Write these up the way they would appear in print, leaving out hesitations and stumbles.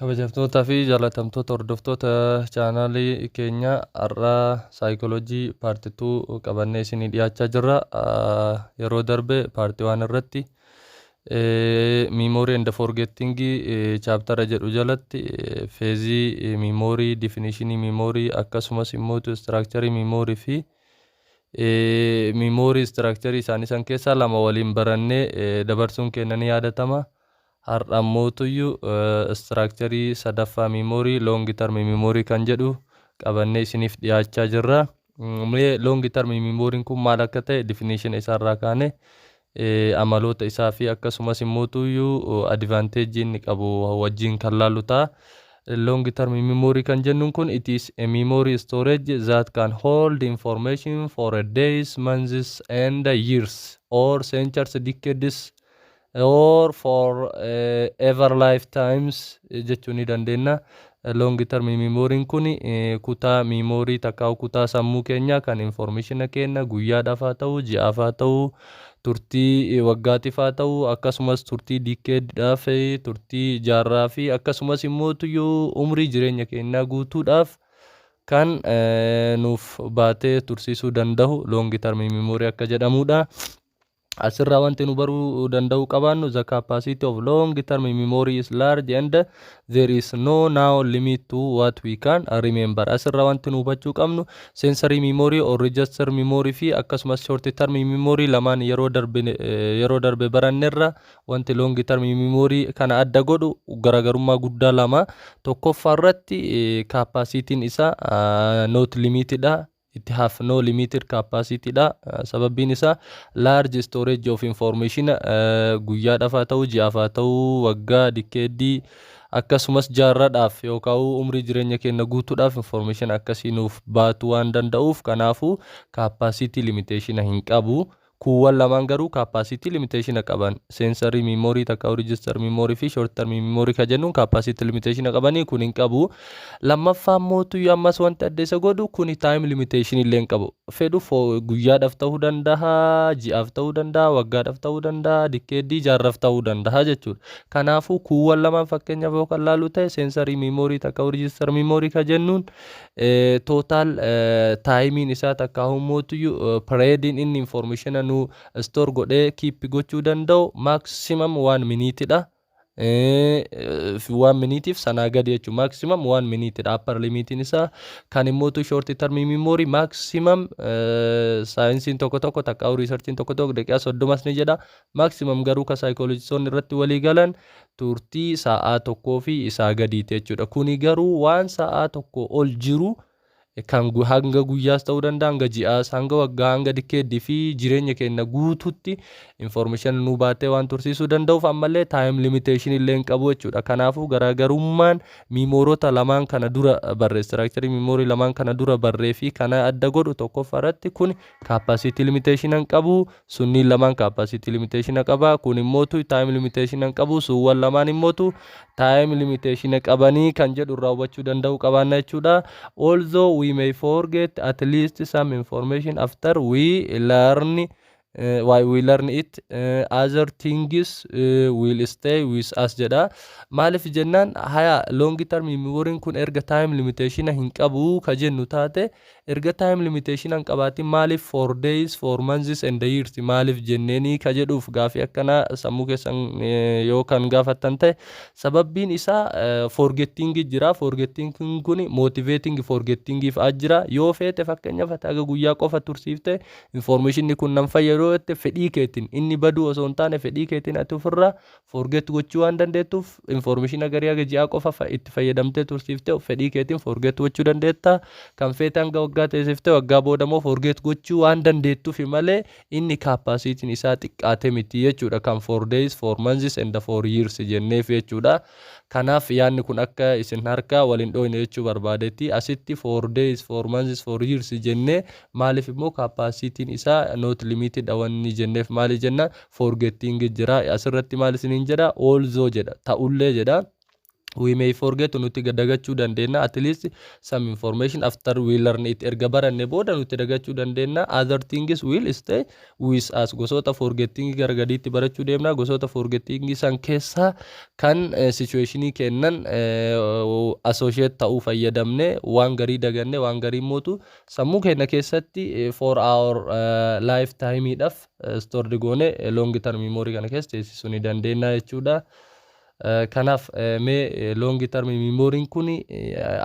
Kabajamtootaa fi jaalatamtoota hordoftoota chaanaalii keenyaa, har'aa psychology part 2 qabannee isinii dhiyaachaa jirra. Yeroo darbe part 1 irratti memory and forgetting chapter jedhu jalatti phase memory, definition memory, akkasumas immoo structure memory fi memory structure isaanii san keessaa lama waliin barannee dabarsuun keenya ni yaadatama. Har'a ammootuyyuu structure sadaffaa memory, long term memory kan jedhu qabannee isiniif dhiyaachaa jirra. Mee long term memoryn kun maal akka ta'e definition isaarraa kaane, amaloota isaa fi akkasumas immootuyyuu advantage inni qabu wajjin kan laallu ta'a. Long term memory kan jennuun kun, it is a memory storage that can hold information for a days, months and years or centuries, decades or for ever lifetimes jechuu ni dandeenya. Long term memoryn kun kutaa memory takkaa kutaa sammuu keenyaa kan information keenya guyyaadhaaf haa ta'u, ji'aaf haa ta'u, turtii waggaatiif haa ta'u, akkasumas turtii decadedhaaf, turtii jaarraa fi akkasumas immoo umrii jireenya keenyaa guutuudhaaf kan nuuf baatee tursiisuu danda'u long term memory akka jedhamudha. Asirraa wanti nu baruu danda'u qabaannu, the capacity of long term memory is large and there is no now limit to what we can remember. Asirraa wanti nu hubachuu qabnu, sensory memory or register memory fi akkasumas short term memory lamaan yeroo darbe barannerra, wanti long term memory kana adda godhu garaagarummaa guddaa lama. Tokkoffaa irratti capacityn isaa not limited dha. It have no limited capacity dha. Sababbiin isaa large storage of information guyyaadhaaf haa ta'u, ji'aaf haa ta'u, waggaa, decade, akkasumas jaarraadhaaf yookaan umrii jireenya keenya guutuudhaaf information akkasii nuuf baatu waan danda'uuf, kanaafuu capacity limitation hin qabu. Kuuwwan lamaan garuu capacity limitation qaban. Sensory memory takka register memory fi short term memory ka jennuun capacity limitation qabanii, kun hin qabu. Lammaffaa mootu ammas wanti adda isa godhu, kuni time limitation illee hin qabu. Fedhu guyyaadhaaf ta'uu danda'a, ji'aaf ta'uu danda'a, waggaadhaaf ta'uu danda'a, decade, jaarraaf ta'uu danda'a jechuudha. Kanaafuu kuuwwan lamaan fakkeenyaaf yoo kan laalu ta'e, sensory memory takka register memory ka jennuun total timeiin isaa takka mootuyyuu periodiin inni information nu store godhee keep gochuu danda'u maximum 1 minutedha. 1 minuteiif sanaa gadi jechuudha. Maximum 1 minutedha upper limitiin isaa. Kan immootu short term memory maximum, saayinsiin tokko tokko takka researchiin tokko tokko daqiiqaa 30s ni jedha. Maximum garuu ka saayikoolojistoonni irratti walii galan turtii sa'aa 1 fi isaa gadiiti jechuudha. Kuni garuu waan sa'aa 1 ol jiru kan hanga guyyaas ta'uu danda'a, hanga ji'aas, hanga waggaa, hanga decade fi jireenya keenya guututti information nu baatee waan tursiisuu danda'uuf, ammallee time limitation illee hin qabu jechuudha. Kanaafuu garaagarummaan memoryoota lamaan kana dura barree, structure memory lamaan kana dura barree fi kana adda godhu, tokkoffaa irratti kun capacity limitation hin qabu, sunniin lamaan capacity limitation qaba. Kun immootu time limitation hin qabu, suuwwan lamaan immootu time limitation qabanii kan jedhu irraa hubachuu danda'u qabaanna jechuudha. Although we may forget at least some information after we learn why we learn it, other things will stay with us jedha. Maaliif jennaan, haya, long term memoryn kun erga time limitation hin qabu ka jennu taate, erga time limitation hin qabaatin maaliif for days, for months and years maaliif jenneeni ka jedhuuf, gaafii akkanaa sammuu keessan yoo kan gaafattan ta'e, sababbiin isaa forgetting jira. Forgetting kun motivating forgetting fa'aa jira. Yoo feete, fakkeenyaaf ati haga guyyaa qofa tursiifte, informationni kun nan fayyadu jette, fedhii keetiin inni baduu osoo hin taane fedhii keetiin ati ofirraa forget gochuu waan dandeettuuf, information garii haga ji'aa qofa itti fayyadamtee tursiifte fedhii keetiin forget gochuu dandeetta. Kan feete hanga waggaa teessiftee waggaa booda immoo forget gochuu waan dandeettuuf malee inni capacityn isaa xiqqaate miti jechuudha, kan for days, for months and for years jenneef jechuudha. Kanaaf yaadni kun akka isin harkaa waliin dhoyne jechuu barbaadetti. Asitti for days, for months, for years jennee maaliif immoo capacityn isaa not limited wanni jenneef maali jenna, forgetting jira. Asirratti maal isiniin jedha? Although jedha, ta'ullee jedha. We may forget, nuti dagachuu dandeenya, at least some information after we learn it, erga baranne booda nuti dagachuu dandeenya. Other things will stay with us. Gosoota forgetting gara gadiitti barachuu deemna. Gosoota forgetting san keessaa kan situationii kennan associate ta'uu fayyadamne waan garii daganne, waan garii mootu sammuu keenya keessatti for our lifetime-dhaaf stored goone long term memory kana keessa teessisuu ni dandeenya jechuudha. Kanaaf mee long term memoryin kun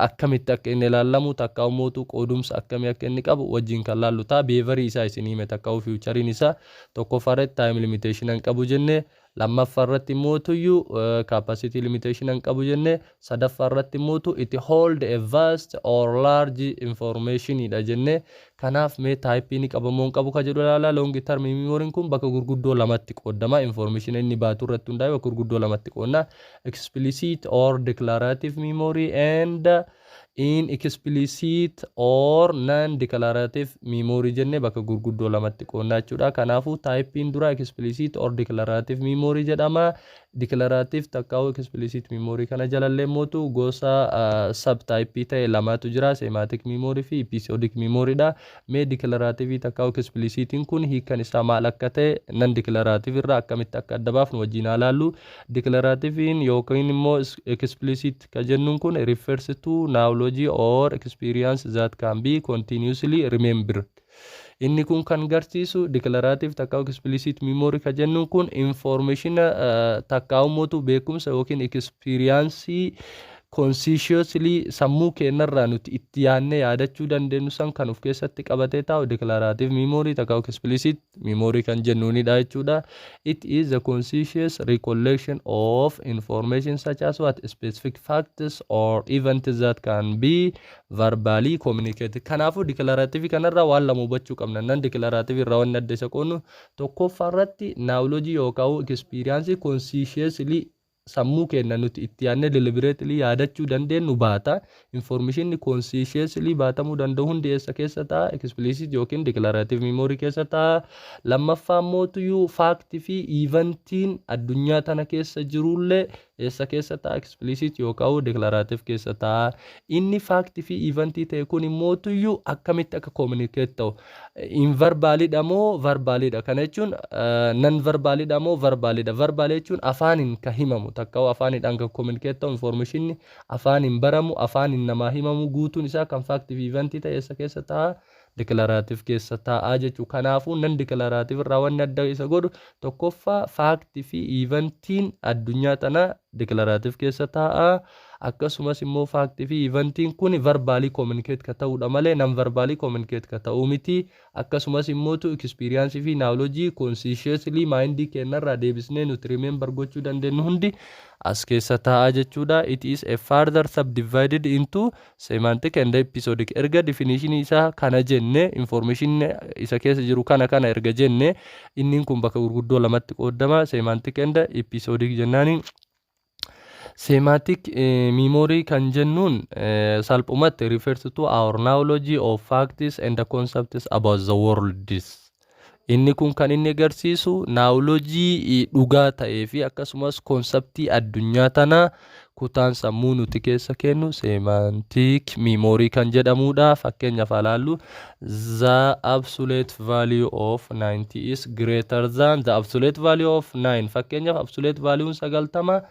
akkamitti akka inni ilaalamu, takka ummootu qoodumsa akkamii akka inni qabu wajjin kan laallu ta'a. Behaviorii isaa isin hime, takka featureiin isaa tokkoffaa irratti time limitation hin qabu jenne, lammaffaa irratti mootuyyuu capacity limitation hin qabu jenne, sadaffaa irratti mootu it hold a vast or large information dha jenne. Kanaaf mee typeii ni qabamoo hin qabu ka jedhu ilaala. Long term memoryin kun bakka gurguddoo lamatti qoodama. Information inni baatu irratti hundaa'e bakka gurguddoo lamatti qoodna: explicit or declarative memory and inexplicit or non declarative memory jenne bakka gurguddoo lamatti qoodna jechuudha. Kanaafuu typeiin dura explicit or declarative memory jedhama. Declarative takkaa'u explicit memory kana jalallee mootu gosa sub typeii ta'e lamatu jira: semantic memory fi episodic memory dha. Mee declarative takkaa'u explicitiin kun hiikkan isaa maal akka ta'e, non declarative irraa akkamitti akka adda baafnu wajjin haa laallu. Declarativein yookiin immoo explicit ka jennuun kun refers to knowledge or experience that can be continuously remembered. Inni kun kan garsiisu, declarative takka explicit memory ka jennuun kun, information takka ummatu beekumsa yookiin experience consciously sammuu keenyarraa nuti itti yaadnee yaadachuu dandeenyu san kan of keessatti qabatee taa'u declarative memory takka explicit memory kan jennuunidha jechuudha. It is a conscious recollection of information such as what? Specific facts or events that can be verbally communicated. Kanaafuu declarative kanarraa waan lama hubachuu qabna. Non declarative irraa wanni adda isa qoonnu, tokkoffaa irratti knowledge yookaan experience consciously sammuu keenya nuti itti yaadnee deliberately yaadachuu dandeenyu baata. Informationni consciously baatamuu danda'u hundi eessa keessa ta'a? Explicit yookiin declarative memory keessa ta'a. Lammaffaa mootuyyuu factii fi eventiin addunyaa tana keessa jirullee eessa keessa ta'a? Explicit yookaan declarative keessa ta'a. Inni factii fi eventii ta'e kun immootuyyuu akkamitti akka communicate ta'u, inverbalidha moo verbalidha? Kana jechuun non verbalidha moo verbalidha? Verbal jechuun afaaniin ka himamu, takka afaanidhaan kan communicate ta'u, informationni afaaniin baramu, afaaniin namaa himamu guutuun isaa kan factii fi eventii ta'e eessa keessa ta'a? Declarative keessa taa'aa jechuudha. Kanaafuu non declarative irraa wanni adda isa godhu, tokkoffaa factii fi eventiin addunyaa tana declarative keessa taa'aa. Akkasumas immoo factii fi eventiin kun verbally communicate ka ta'uudha malee non verbally communicate ka ta'uu miti. Akkasumas immootu experience fi knowledge consciously mindii keenyarraa deebisnee nuti remember gochuu dandeenyu hundi as keessa taa'aa jechuudha. It is a further subdivided into semantic and episodic. Erga definition isaa kana jenne, information isa keessa jiru kana erga jenne, inni kun bakka gurguddoo lamatti qoodama, semantic and episodic jennaani. Semantic memory kan jennuun salphumatti refers to our knowledge of facts and the concepts about the world. Inni kun kan inni agarsiisu knowledge dhugaa ta'ee fi akkasumas conceptii addunyaa tanaa kutaan sammuu nuti keessa kennu semantic memory kan jedhamudha. Fakkeenyaaf ilaallu: the absolute value of 90 is greater than the absolute value of 9. Fakkeenyaaf absolute value 90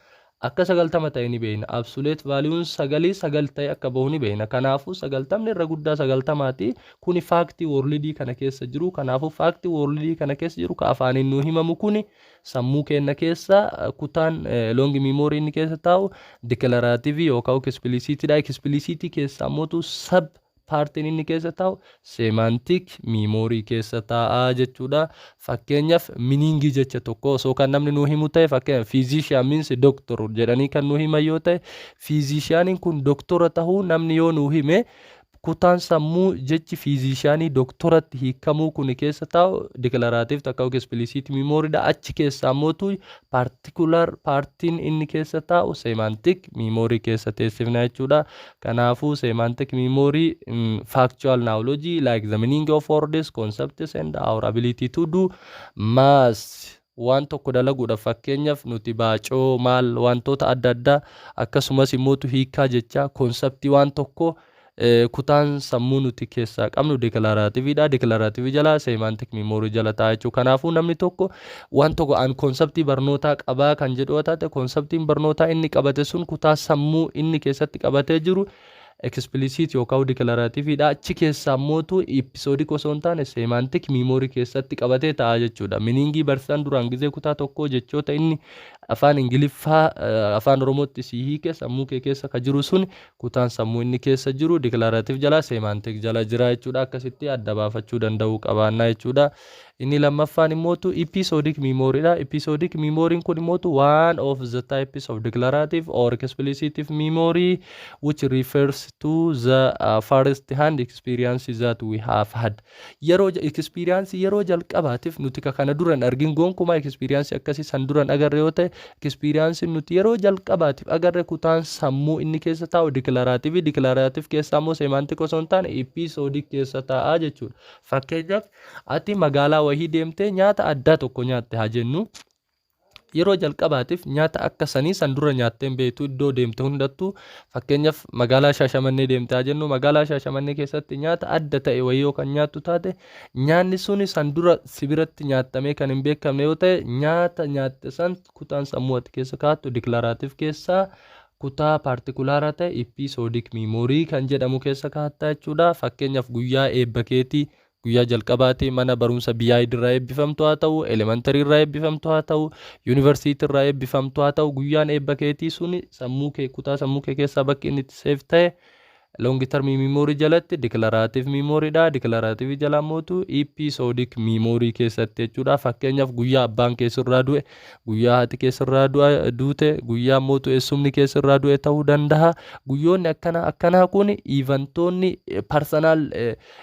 akka 90 ta'e ni beekna. Absolute valueun sagalii sagal ta'e akka bahu ni beekna. Kanaafuu 90ni irra guddaa 90ti. Kuni factii worldii kana keessa jiru. Kanaafuu factii worldii kana keessa jiru ka afaaniin nuu himamu kuni sammuu keenya keessa kutaan long memory inni keessa taa'u declarative yookaan explicitidha. Explicitii keessa ammoo sub partiin inni keessa taa'u semantic memory keessa taa'aa jechuudha. Fakkeenyaaf meaningii jecha tokko osoo kan namni nuu himu ta'e, fakkeenyaaf "physician means doctor" jedhanii kan nuu himan yoo ta'e, physicianiin kun doktora tahuu namni yoo nuu hime, kutaan sammuu jechi physicianii doktoratti hiikamuu kun keessa taa'u declarative takka explicit memorydha. Achi keessa ammootu particular partiin inni keessa taa'u semantic memory keessa teessifna jechuudha. Kanaafuu semantic memory factual knowledge like the meaning of words, concepts and our ability to do math. Waan tokko dalaguudhaaf, fakkeenyaaf nuti baacoo maal, wantoota adda addaa, akkasumas immootu hiikaa jecha conceptii waan tokko kutaan sammuu nuti keessaa qabnu declarativedha. Declarative jala semantic memory jala ta'a jechuudha. Kanaafuu namni tokko waan tokko an conceptii barnootaa qabaa kan jedhu yoo taate, conceptiin barnootaa inni qabate sun kutaa sammuu inni keessatti qabatee jiru explicit yookaan declarativedha. Achi keessaa immootu episodic osoo hin taane semantic memory keessatti qabatee ta'a jechuudha. Meaningii barsiisaan duraan gizee kutaa tokkoo jechoota inni afaan Ingiliffaa afaan Oromootti si hiike sammuu kee keessa ka jiru sun kutaan sammuu inni keessa jiru declarative jala semantic jala jira jechuudha. Akkasitti adda baafachuu danda'uu qabaannaa jechuudha. Inni lammaffaan immootu episodic memorydha. Episodic memoryn kun immootu one of the types of declarative or explicit memory which refers to the first hand experience that we have had. Yeroo experience yeroo jalqabaatiif nuti ka kana duran argin, gonkumaa experience akkasii san duran agarre yoo ta'e, experience nuti yeroo jalqabaatiif agarre kutaan sammuu inni keessa taa'u declarative, declarative keessaa immoo semantic osoo hin taane episodic keessa taa'aa jechuudha. Fakkeenyaaf, ati magaalaa wahii deemtee nyaata addaa tokko nyaatte haa jennu. Yeroo jalqabaatiif nyaata akka sanii san dura nyaattee hin beektu. Iddoo deemte hundattuu, fakkeenyaaf magaalaa Shaashamannee deemte haa jennu, magaalaa Shaashamannee keessatti nyaata adda ta'e wayii yoo kan nyaattu taate, nyaanni suni san dura si biratti nyaatamee kan hin beekamne yoo ta'e, nyaata nyaatte san kutaan sammuu ati keessa kaa'attu declarative keessaa kutaa particular ta'e episodic memory kan jedhamu keessa kaa'atta jechuudha. Fakkeenyaaf, guyyaa eebba keetii, guyyaa jalqabaati mana barumsa biyyaa irraa eebbifamtu haa ta'u, elementary irraa eebbifamtu haa ta'u, yuunivarsiitii irraa eebbifamtu haa ta'u, guyyaan eebba keetii suni sammuu kee, kutaa sammuu kee keessaa bakki inni itti save ta'e long term memory jalatti declarative memorydha. Declarative jala mootu episodic memory keessatti jechuudha. Fakkeenyaaf, guyyaa abbaan keessirraa du'e, guyyaa haati keessirraa duute, guyyaa mootu eessumni keessirraa du'e ta'uu danda'a. Guyyoonni akkana akkanaa kun eventoonni personal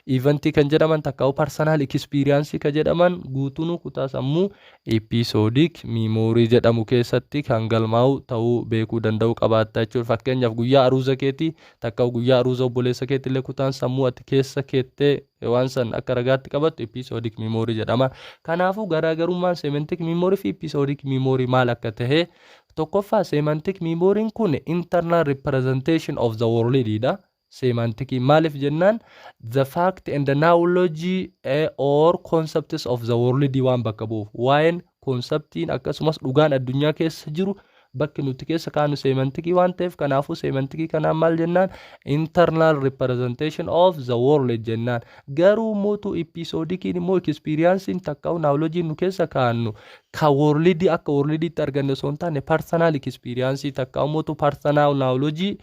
eventii kan jedhaman takkaa'u personal experience kan jedhaman guutuun kutaa sammuu episodic memory jedhamu keessatti kan galmaa'u ta'uu beekuu danda'u qabaatta jechuudha. Fakkeenyaaf, guyyaa aruuza keetii takkaa'u guyyaa aruuza obboleessa keetii illee kutaan sammuu ati keessa keettee waan san akka ragaatti qabattu episodic memory jedhama. Kanaafuu garaagarummaan semantic memory fi episodic memory maal akka ta'e, tokkoffaa, semantic memoryn kun internal representation of the world dha. Semanticii maaliif jennaan, the fact and the knowledge or concepts of the world waan bakka bu'uuf, waa'een conceptiin akkasumas dhugaan addunyaa keessa jiru bakki nuti keessa kaanu semanticii waan ta'eef, kanaafuu semanticii kanaan maal jennaan? Internal representation of the world jennaan. Garuu mootu episodiciin immoo experienceiin takkaa'u knowledgeiin nu keessa kaannu ka worldii akka worldiitti arganne osoo hin taane personal experience takkaa'u mootu personal knowledge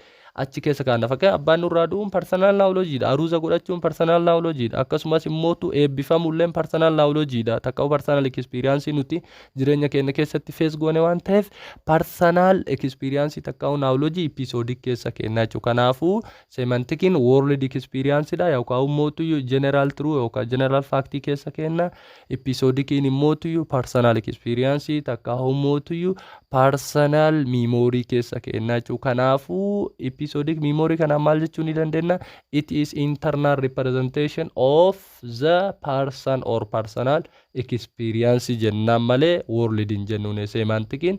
achi keessa kaanna. Fakkeenya, abbaan nurraa du'uun personal knowledgedha. Aruuza godhachuun personal knowledgedha. Akkasumas immootu eebbifamulleen personal knowledgedha. Takkaa'u personal experience nuti jireenya keenya keessatti face goone waan ta'eef, personal experience takkaa'u knowledge episodic keessa kenna jechuudha. Kanaafuu semanticiin world experienceedha yookaan immootu general truth yookaan general factii keessa kenna. Episodiciin immootu personal experience takkaa'u immootu personal memory keessa kenna jechuudha. Kanaafuu episodic memory kanaan maal jechuu ni dandeenya? It is internal representation of the person or personal experience jennaan malee world hin jennuun. Semanticiin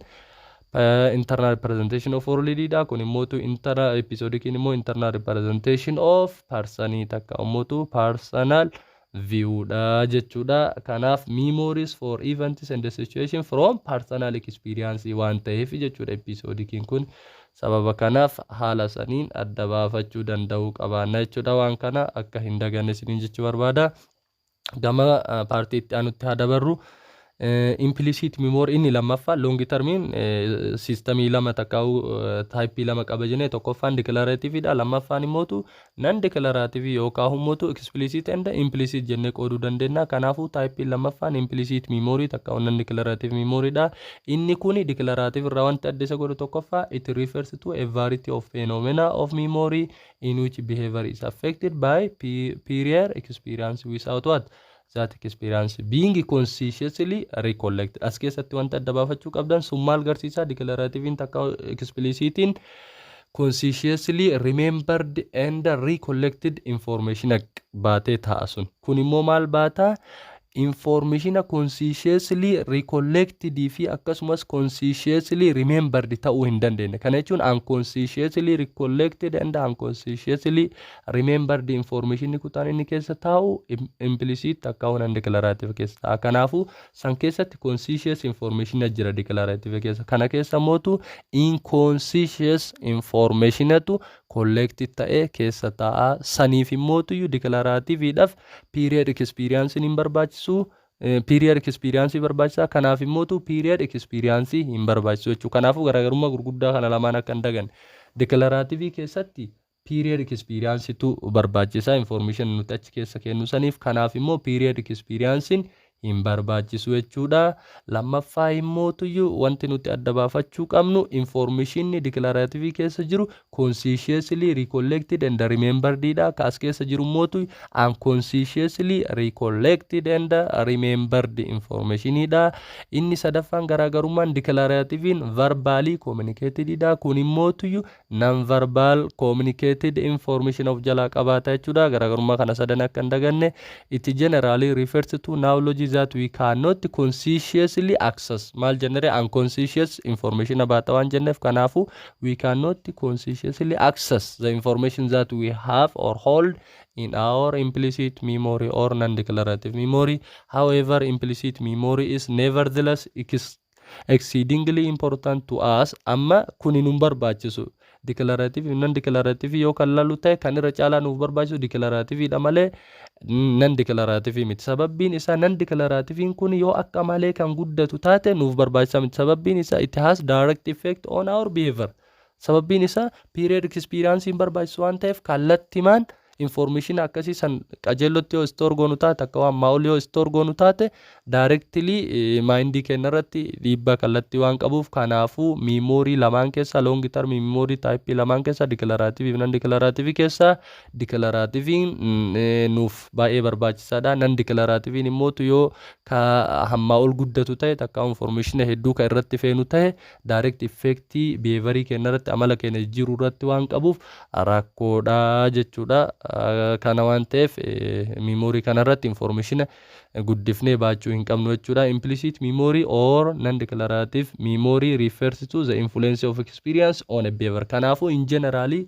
internal representation of world dha. Kun immootu internal, episodiciin immoo internal representation of personii takka immootu personal view dha jechuudha. Kanaaf memories for events and the situation from personal experience waan ta'eef jechuudha episodiciin kun. Sababa kanaaf haala saniin adda baafachuu danda'uu qabaanna jechuudha. Waan kana akka hin daganne isiniin jechuu barbaada. Gama partii itti aanutti haa dabarru. Implicit memory inni lammaffaa. Long termiin systemii lama takkaa'u typeii lama qaba jennee, tokkoffaan declarativedha, lammaffaan immootu non declarative yookaan immootu explicit and implicit jennee qooduu dandeenya. Kanaafuu typeiin lammaffaan implicit memory takkaa'u non declarative memorydha. Inni kuni declarative irraa wanti adda isa godhu, tokkoffaa, it refers to a variety of phenomena of memory in which behavior is affected by prior experience without what that experience being consciously recollected. As keessatti wanta adda baafachuu qabdan sun maal garsiisa? Declarativein takka explicitiin consciously remembered and recollected information baatee ta'a. Sun kun immoo maal baataa? Informationa consciously recollected fi akkasumas consciously remembered ta'uu hin dandeenye. Kana jechuun unconsciously recollected and unconsciously remembered information kutaan inni keessa taa'u implicit akka non declarative keessa ta'a. Kanaafuu san keessatti conscious information jira declarative keessa. Kana keessa mootu unconscious informationatu collected ta'ee keessa taa'a. Saniif immootuyyuu declarativeidhaaf prior experience hin barbaachisu. Prior experience barbaachisaa, kanaaf immootu prior experience hin barbaachisu jechuudha. Kanaafuu garaagarummaa gurguddaa kana lamaan akka hin daganne. Declarative keessatti prior experience tu barbaachisaa information nuti achi keessa kennu saniif, kanaaf immoo prior experience hin barbaachisu jechuudha. Lammaffaa immootuyyuu wanti nuti adda baafachuu qabnu informationni declarative keessa jiru consciously recollected and remembered dha. Ka as keessa jiru immootu unconsciously recollected and remembered informationidha. Inni sadaffaan garaagarummaan declarativein verbally communicated dha. Kun immootuyyuu non verbal communicated information of jalaa qabaata jechuudha. Garaagarummaa kana sadan akka hin daganne. It generally refers to knowledge that we cannot consciously access. Maal jennere? Unconscious information about waan jenneef, kanaafuu we cannot consciously access the information that we have or hold in our implicit memory or non-declarative memory. However, implicit memory is nevertheless exceedingly important to us. Amma kuni nun barbaachisu. Declarative, non declarative yoo kan lalu ta'e, kan irra caalaa nuuf barbaachisu declarative dha malee non declarative miti. Sababbiin isaa non declarative kun yoo akka malee kan guddatu taate nuuf barbaachisa miti. Sababbiin isaa it has direct effect on our behavior. Sababbiin isaa prior experience hin barbaachisu waan ta'eef, kallattimaan information akkasii san qajeellotti yoo store goonu taate, akka waan maa'ol yoo store goonu taate, directly mindii keenya irratti dhiibbaa kallattii waan qabuuf. Kanaafuu memory lamaan keessa, long term memory type lamaan keessa, declarative fi non declarative keessa, declarativeiin nuuf baay'ee barbaachisaadha. Non declarativeiin immootu yoo ka hammaa ol guddatu ta'e, takka information hedduu ka irratti feenu ta'e, direct effectii behaviorii keenya irratti, amala keenya jijjiiruu irratti waan qabuuf rakkoodha jechuudha. Kana waan ta'eef memory kanarratti information guddifnee baachuu hin qabnu jechuudha. Implicit memory or non declarative memory refers to the influence of experience on a behavior. Kanaafuu in generally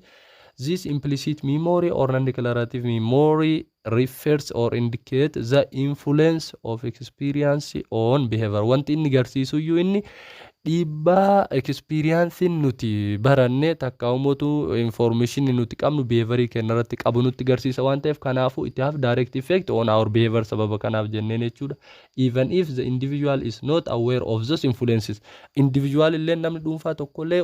this implicit memory or non-declarative memory refers or indicate the influence of experience on behavior. Wanti inni garsiisuyyuu inni dhiibbaa experienceiin nuti baranne, takka ummatu information nuti qabnu behaviorii keenya irratti qabu nutti garsiisa waan ta'eef, kanaafuu it have direct effect on our behavior sababa kanaaf jenneen jechuudha. Even if the individual is not aware of those influences, individual illee, namni dhuunfaa tokkollee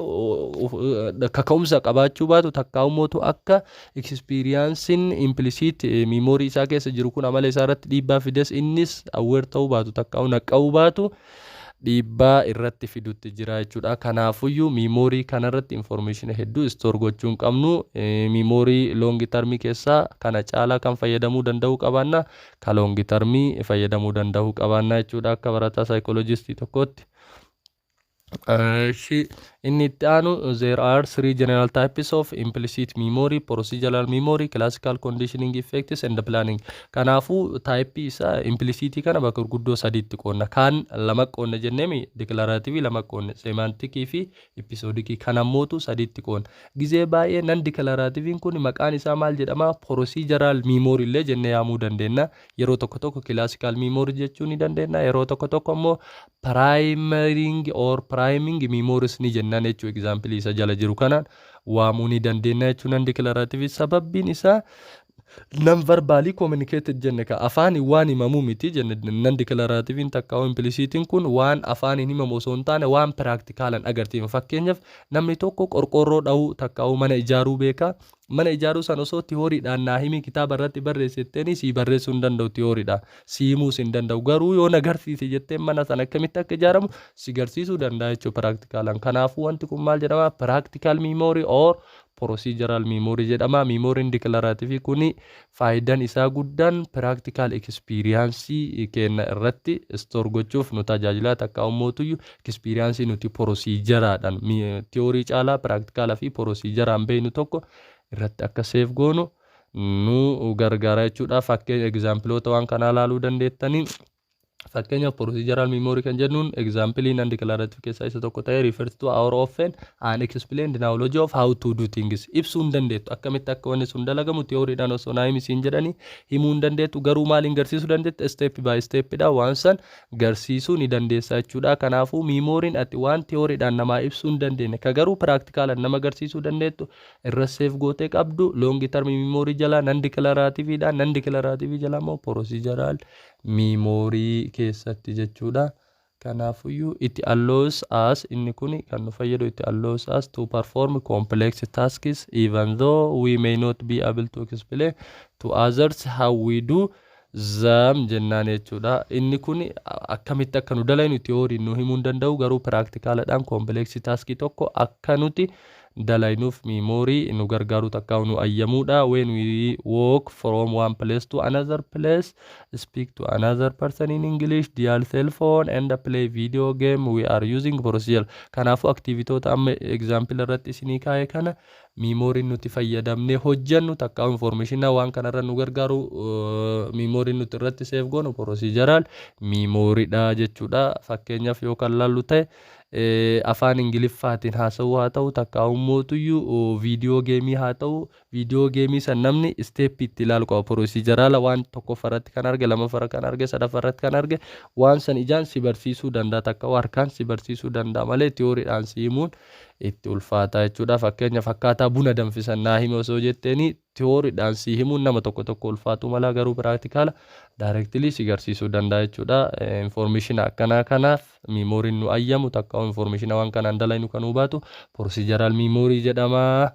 kaka'umsa qabaachuu baatu, takka ummatu akka experienceiin implicit memory isaa keessa jiru kun amala isaa irratti dhiibbaa fides, innis aware ta'uu baatu, takka naqqa'uu baatu, dhiibbaa irratti fidutti jira jechuudha. Kanaafuyyuu memory kanarratti information hedduu store gochuu hin qabnu. Memory long termii keessaa kana caalaa kan fayyadamuu danda'uu qabaanna. Ka long termii fayyadamuu danda'uu qabaanna jechuudha akka barataa psychologistii tokkootti. Inni itti aanu, there are three general types of implicit memory: procedural memory, classical conditioning effects and planning. Kanaafuu typeii isaa implicitii kana bakka gurguddoo sadiitti qoonna. Kaan lama qoonna jenneemi, declarative lama qoonne, semanticii fi episodicii. Kan ammootu sadiitti qoonna. Gizee baay'ee non declarativeiin kun maqaan isaa maal jedhama? Procedural memory illee jennee yaamuu dandeenya. Yeroo tokko tokko classical memory jechuu ni dandeenya. Yeroo tokko tokko ammoo priming or priming memories ni jennaan jechuu. Example isa jala jiru kanaan waamuu ni dandeenya jechuu. Non declarative sababbiin isaa non verbally communicated jenne, ka afaan waan himamuu miti jenne. Non declarativeiin takka implicitiin kun waan afaan hin himamu osoo hin taane waan practicalan agarsiifama. Fakkeenyaaf, namni tokko qorqorroo dha'uu takka mana ijaaruu beeka. Mana ijaaruu san osoo theorydhaan naa himi, kitaaba irratti barreessetteeni, sii barreessuu hin danda'u, theorydhaan sii himuus hin danda'u. Garuu yoo na garsiise jetteen, mana sana akkamitti akka ijaaramu si garsiisuu danda'a jechuudha practicalan. Kanaafuu wanti kun maal jedhama? Practical memory or procedural memory jedhama. Memoryn declarative kuni faayidaan isaa guddaan practical experience keenya irratti store gochuuf nu tajaajila. Takka ummootuyyuu experience nuti procedureadhaan theory caalaa practicala fi procedureaan beeknu tokko irratti akka save goonu nu gargaara jechuudha. Fakkeenya exampleoota waan kanaa ilaaluu dandeettanii. Fakkeenyaaf, procedural memory kan jennuun example non declarative keessaa isa tokko ta'ee refers to our often unexplained knowledge of how to do things. Ibsuu hin dandeettu, akkamitti akka wanni sun dalagamu theoryidhaan osoo naa himi siin jedhanii himuu hin dandeettu, garuu maaliin garsiisuu dandeetta? Step by stepidha waan san garsiisuu ni dandeessa jechuudha. Kanaafuu memoryn ati waan theoryidhaan namaa ibsuu hin dandeenye ka garuu practicalaan nama garsiisuu dandeettu irra save gootee qabdu long term memory jala non declarativeidha. Non declarative jala immoo procedural memory keessatti jechuudha. Kanaafuyyuu it allows us, inni kun kan nu fayyadu, it allows us to perform complex tasks even though we may not be able to explain to others how we do them jennaan jechuudha. Inni kun akkamitti akka nu dalaynu theoryn nu himuu hin danda'u, garuu practicaladhaan complex taskii tokko akka nuti dalaynuuf memory nu gargaaru takka nu ayyamuudha. When we walk from one place to another place, speak to another person in English, dial cell phone and play video game, we are using procedure. Kanaafuu activitoota amma example irratti isinii kaa'e kana memoryn nuti fayyadamnee hojjennu takka information waan kanarra nu gargaaru memoryn nuti irratti save goonu procedural memorydha jechuudha. Fakkeenyaaf, yoo kan laallu ta'e, afaan Ingiliffaatiin haasa'uu haa ta'u, takka ummootuyyuu video gameii haa ta'u, video gameii san namni stepii itti ilaalu qaba. Procedurala waan tokkoffaratti kan arge, lamaffarra kan arge, sadaffarratti kan arge, waan san ijaan si barsiisuu danda'a, takka harkaan si barsiisuu danda'a malee theorydhaan si himuun itti ulfaata jechuudha. Fakkeenyaaf, akkaataa buna danfisan naa hime osoo jetteeni theorydhaan si himuun nama tokko tokko ulfaatu mala, garuu practicala directly si garsiisuu danda'a jechuudha. Information akkanaa kanaaf memoryn nu ayyamu takka information waan kanaan dalaynu kan hubatu procedural memory jedhama.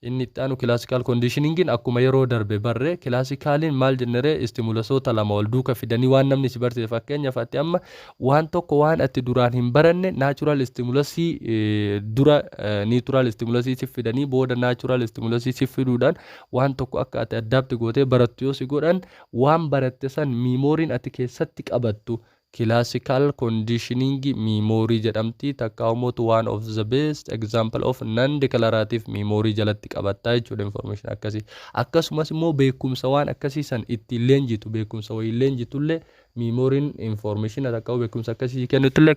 Inni itti aanu classical conditioningiin akkuma yeroo darbe barre, classicaliin maal jennere? Stimulusoota lama wal duuka fidanii waan namni si barsiise. Fakkeenyaaf, ati amma waan tokko waan ati duraan hin baranne natural stimulusii dura neutral stimulusii si fidanii, booda natural stimulusii si fiduudhaan waan tokko akka ati adapt gootee barattu yoo si godhan, waan baratte san memoryn ati keessatti qabattu classical conditioning memory jedhamti. Takka immoo one of the best example of non declarative memory jalatti qabattaa jechuudha information akkasii. Akkasumas immoo beekumsa waan akkasii san ittiin leenjitu, beekumsa wayii leenjitullee, memoryn information takka beekumsa akkasii kennutullee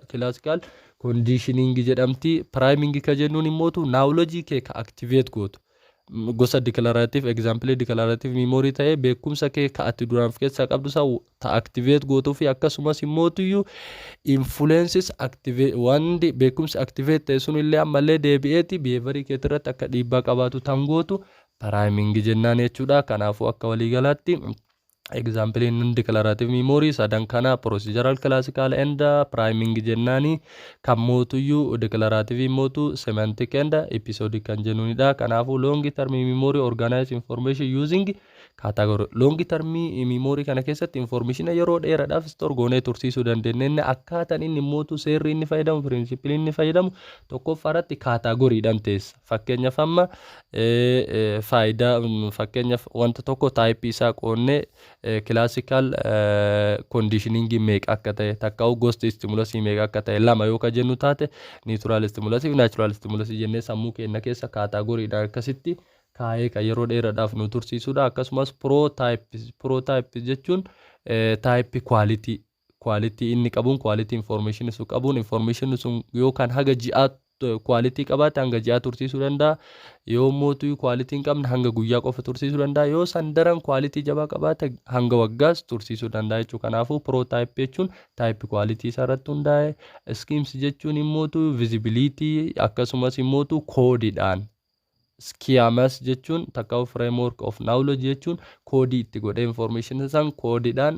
classical conditioning jedhamti. Priming ka jennuun immootu knowledge kee ka activate gootu, gosa declarative example declarative memory ta'ee beekumsa kee ka ati duraan of keessaa qabdu san ta activate gootuu fi akkasumas immootuyyuu influences activate, wanti beekumsi activate ta'e sun illee ammallee deebi'eeti behaviorii keetii irratti akka dhiibbaa qabaatu tan gootu priming jennaan jechuudha. Kanaafuu akka waliigalaatti example non declarative memory sadan kana, procedural, classical and priming jennaani. Kan mootuyyuu declarative mootu semantic and episodic kan jennuunidha. Kanaafuu long term memory organize information using category. Long term memory kana keessatti information yeroo dheeraadhaaf store goonee tursiisuu dandeenya. Inni akkaataan inni mootu, seerri inni fayyadamu, principle inni fayyadamu, tokkoffaa irratti categorydhaan teessa. Fakkeenyaaf, amma faayidaa, fakkeenyaaf wanta tokko typeii isaa qoonnee classical conditioningii meeqa akka ta'e, takkaa'u gosti stimulusii meeqa akka ta'e, lama yoo ka jennu taate, neutral stimulusii fi natural stimulusii jennee sammuu keenya keessa categorydhaan akkasitti kaa'ee kan yeroo dheeraadhaaf nu tursiisudha. Akkasumas prototype jechuun type quality inni qabuun, quality information sun qabuun, information sun yookaan haga ji'aa quality qabaate hanga ji'aa tursiisuu danda'a. Yoo mootuu quality hin qabne hanga guyyaa qofa tursiisuu danda'a. Yoo san daran quality jabaa qabaate hanga waggaas tursiisuu danda'a jechuudha. Kanaafuu prototype jechuun type quality isaa irratti hundaa'e. Schemes jechuun immootu visibility, akkasumas immootu codeiidhaan. Schemas jechuun takka framework of knowledge jechuun codeii itti godhee information san codeiidhaan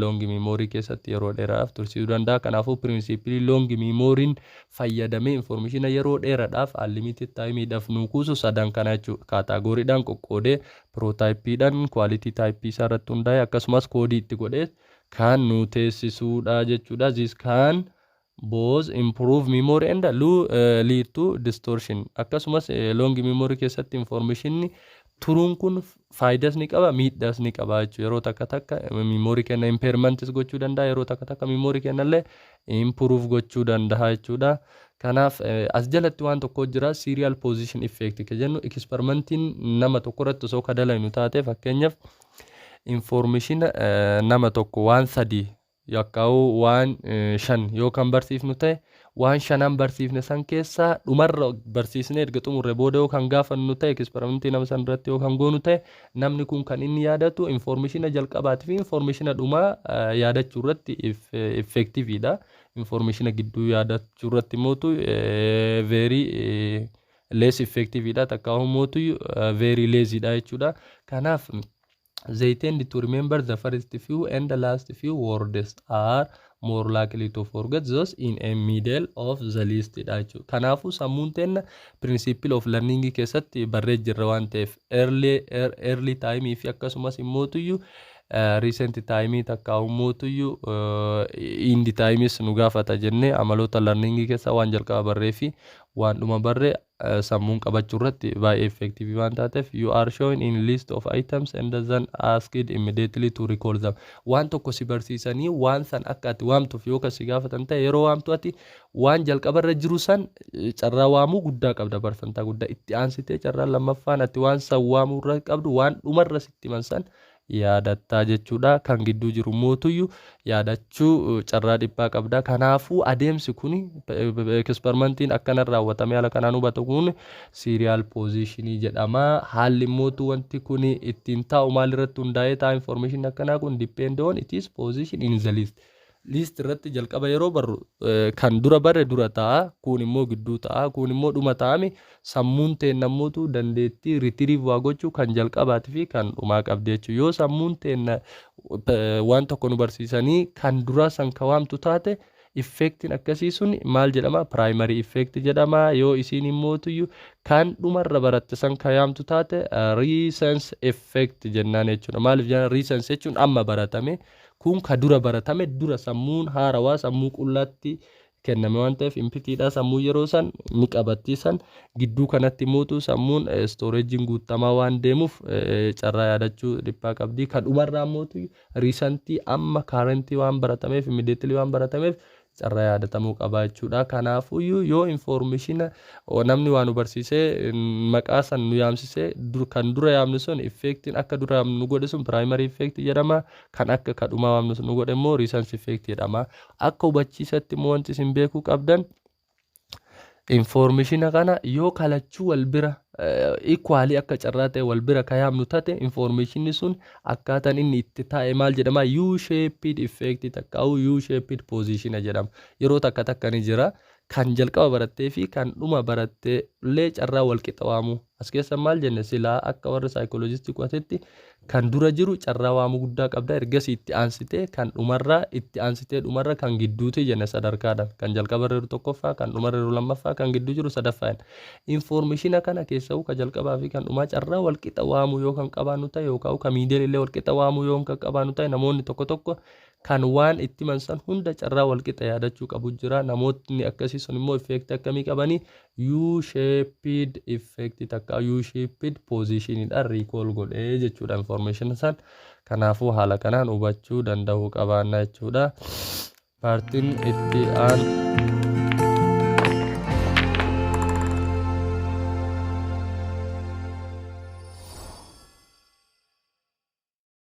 long memory keessatti yeroo dheeraadhaaf tursiisuu danda'a. Kanaafuu principleii long memoryn fayyadamee information yeroo dheeraadhaaf unlimited timeiidhaaf nuu kuusu sadan kana jechuudha. Categorydhaan qoqqoodee, prototypeiidhaan quality typeii isaa irratti hundaa'e, akkasumas codeii itti godhee kan nu teessisuudha jechuudha. This can both improve memory and lead to distortion. Akkasumas long memory keessatti informationni turuun kun faayidaas ni qaba, miidhaas ni qaba jechuudha. Yeroo takka takka memory kenna impairmentis gochuu danda'a, yeroo takka takka memory kenna illee improve gochuu danda'a jechuudha. Kanaaf as jalatti waan tokko jira, serial position effect ka jennu. Experimentiin nama tokko irratti osoo ka dalagnu taate, fakkeenyaaf information nama tokko waan sadii Yakkaa'uu waan shan yoo kan barsiifnu ta'e, waan shanan barsiifne san keessaa dhumarra barsiisnee erga xumurre booda yoo kan gaafannu ta'e, experimentii nama san irratti yoo kan goonu ta'e, namni kun kan inni yaadatu informationa jalqabaatii fi informationa dhumaa yaadachuu irratti effectiveidha. Informationa gidduu yaadachuu irratti mootu very less effectiveidha, takka mootu very lazyidha jechuudha. Kanaaf they tend to remember the first few and the last few words, are more likely to forget those in a middle of the list dha jechuudha. Kanaafuu sammuun teenna principle of learning keessatti barree jirra waan ta'eef, early time fi akkasumas immootuyyuu recent time takka immootuyyuu end times nu gaafata jennee, amaloota learning keessaa waan jalqaba barree fi waan dhuma barree sammuun qabachuu irratti baay'ee effective waan taateef, you are showing in list of items and then asked immediately to recall them. Waan tokko si barsiisanii waan san akka ati waamtuuf yoo si gaafatan ta'e, yeroo waamtu ati waan jalqabarra jiru san carraa waamuu guddaa qabda, parsantaa guddaa. Itti aansitee carraa lammaffaan ati waan san waamuu irra qabdu waan dhumarra sitti himan san yaadattaa jechuudha. Kan gidduu jiru mootuyyuu yaadachuu carraa dhiphaa qabda. Kanaafuu adeemsi kun, experimentiin akkana raawwatamee haala kanaan hubatu kun, serial positionii jedhama. Haalli mootu wanti kun ittiin taa'u maal irratti hundaa'ee ta'a? Information akkanaa kun depend on its position in the list. List irratti jalqaba yeroo barru kan dura barre dura ta'a, kun immoo gidduu ta'a, kun immoo dhuma ta'ami. Sammuun teenna mootu dandeettii retrieve waa gochuu kan jalqabaatii fi kan dhumaa qabdi jechuudha. Yoo sammuun teenna waan tokko nu barsiisanii kan duraa san ka waamtu taate, effectiin akkasii sun maal jedhama? Primary effect jedhama. Yoo isiin immootuyyuu kan dhumarra baratte san ka yaamtu taate, recent effect jennaan jechuudha. Maaliif jennaan? Recent jechuun amma baratame, kun ka dura baratame dura sammuun haarawaa sammuu qullaatti kenname waan ta'eef emptydha, sammuu yeroo san ni qabatti. San gidduu kanatti mootu sammuun storageiin guutamaa waan deemuuf carraa yaadachuu dhiphaa qabdi. Kan dhumarraa mootu recentii amma currentii waan baratameef, immediately waan baratameef, carraa yaadatamuu qaba jechuudha. Kanaafuyyuu yoo informationa namni waa nu barsiisee maqaa san nu yaamsisee, kan dura yaamnu sun effectiin akka dura yaamnu nu godhe sun primary effect jedhama. Kan akka kadhumaa waamnu sun nu godhe immoo recent effect jedhama. Akka hubachiisatti immoo wanti isin beekuu qabdan, informationa kana yoo kalachuu wal bira equally akka carraa ta'e wal bira ka yaamnu tate, informationni sun akkaataan inni itti taa'e maal jedhama? U shaped effect takka U shaped position jedhama. Yeroo takka takka ni jira, kan jalqaba barattee fi kan dhuma barattee illee carraa wal qixa waamuu. As keessa maal jenne? Silaa akka warra saayikoloojistii qo'atetti kan dura jiru carraa waamuu guddaa qabda, ergasii itti aansitee kan dhumarraa, itti aansitee dhumarra kan gidduuti jenne. Sadarkaadhaan kan jalqaba jiru tokkoffaa, kan dhumarra jiru lammaffaa, kan gidduu jiru sadaffaa. Informationa kana keessa'uu ka jalqabaa fi kan dhumaa carraa wal qixa waamuu yoo kan qabaannu ta'e, yookaan ka middle illee wal qixa waamuu yoo kan qabaannu ta'e, namoonni tokko tokko kan waan itti himan san hunda carraa wal qixa yaadachuu qabu jira. Namootni akkasii sun immoo effect akkamii qabanii? U shaped effect takka U shaped positionidha recall godhee jechuudha information san. Kanaafuu haala kanaan hubachuu danda'uu qabaanna jechuudha. Partiin itti aanu.